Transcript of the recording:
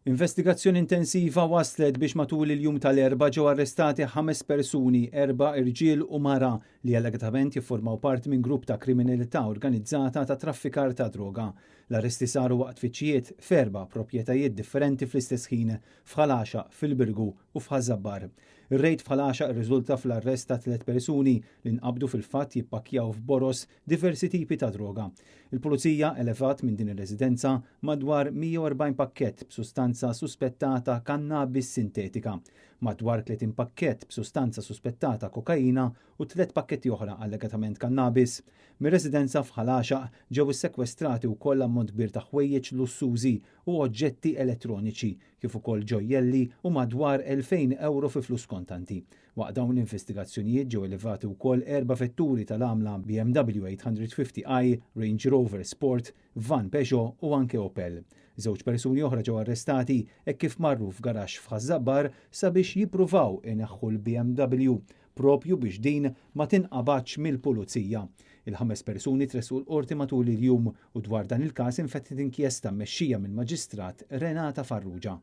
Investigazzjoni intensiva waslet biex matul il-jum tal-Erbgħa ġew arrestati ħames persuni, erba' irġiel u mara, li allegatament jiffurmaw parti minn grupp ta' kriminalità organizzata ta' traffikar ta' droga. L-arresti saru waqt tfittxijiet f'erba' proprjetajiet differenti fl-istess ħin, f'Ħal Għaxaq, fil-Birgu u f'Ħaż-Żabbar. Ir-rejd f'Ħal Għaxaq irriżulta fl-arrest ta' tliet persuni li nqabdu fil-fatt jippakkjaw f'boroż diversi tipi ta' droga. Il-Pulizija elevat minn din ir-residenza madwar 140 pakkett b'sustanza suspettata kannabis sintetika, madwar 30 pakkett b'sustanza suspettata kokaina u tliet pakketti oħra allegatament kannabis. Mir-residenza f'Ħal Għaxaq ġew issekwestrati wkoll ammont kbir ta' ħwejjeġ lussużi u oġġetti elettroniċi, kif ukoll ġojjelli u madwar 2,000 ewro fi flus kontanti. Waqt dawn l-investigazzjonijiet ġew elevati wkoll erba' vetturi tal-għamla BMW 850i, Range Rover Sport, van Peugeot u anke Opel. Żewġ persuni oħra ġew arrestati hekk kif marru f'garaxx f'Ħaż-Żabbar sabiex jippruvaw ineħħu l-BMW propju biex din ma tinqabadx mill-pulizija. Il-ħames persuni tressqu l-qorti matul il-jum u dwar dan il-każ infetħet inkjesta mmexxija mill-Maġistrat Renata Farrugia.